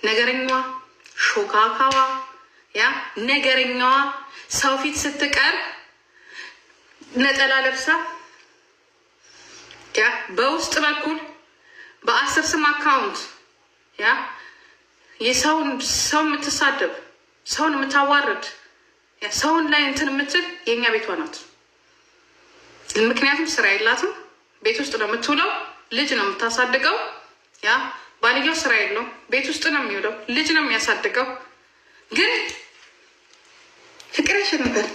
ነገረኛዋ፣ ሾካካዋ፣ ያ ነገረኛዋ ሰው ፊት ስትቀር ነጠላ ለብሳ፣ ያ በውስጥ በኩል በ10 ስም account ያ የሰውን ሰው የምትሳደብ፣ ሰውን የምታዋርድ፣ ሰውን ላይ እንትን የምትል የእኛ ቤቷ ናት። ምክንያቱም ስራ የላትም፣ ቤት ውስጥ ነው የምትውለው፣ ልጅ ነው የምታሳድገው። ያ ባልየው ስራ የለውም፣ ቤት ውስጥ ነው የሚውለው፣ ልጅ ነው የሚያሳድገው። ግን ፍቅር ያሸንፋል።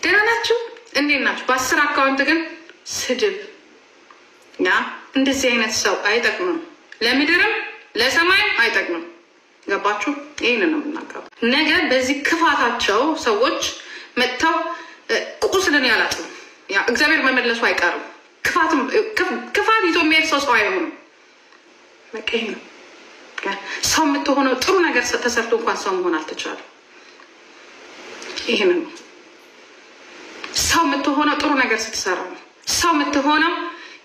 ደህና ናችሁ? እንዴት ናችሁ? በ10 account ግን ስድብ። ያ እንደዚህ አይነት ሰው አይጠቅምም፣ ለምድርም ለሰማይም አይጠቅምም። ገባችሁ? ይህን ነው የምናገረው። ነገ በዚህ ክፋታቸው ሰዎች መጥተው ቁስልን ያላጡ ያ እግዚአብሔር መመለሱ አይቀርም። ክፋት ይዞ የሚሄድ ሰው ሰው አይሆንም። በቃ ይሄ ነው ሰው የምትሆነው። ጥሩ ነገር ተሰርቶ እንኳን ሰው መሆን አልተቻለም። ይህን ነው ሰው የምትሆነው። ጥሩ ነገር ስትሰራ ነው ሰው የምትሆነው።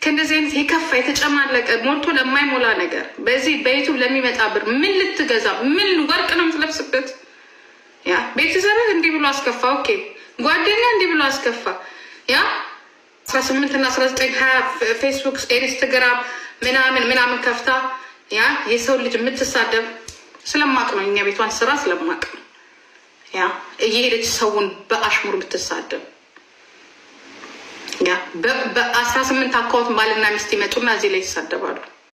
ከእንደዚህ አይነት የከፋ የተጨማለቀ ሞልቶ ለማይሞላ ነገር በዚህ በ YouTube ለሚመጣ ብር ምን ልትገዛ ምን ወርቅ ነው የምትለብስበት? ያ ቤተሰብህ እንዲህ ብሎ አስከፋ፣ okay፣ ጓደኛ እንዲህ ብሎ አስከፋ። ያ 18 እና 19 20 ፌስቡክ፣ ኢንስትግራም ምናምን ምናምን ከፍታ ያ የሰው ልጅ የምትሳደብ ስለማቅ ነው። እኛ ቤቷን ስራ ስለማቅ ነው። ያ እየሄደች ሰውን በአሽሙር የምትሳደብ፣ ያ በ18 account ባልና ሚስት ይመጡና እዚህ ላይ ይሳደባሉ።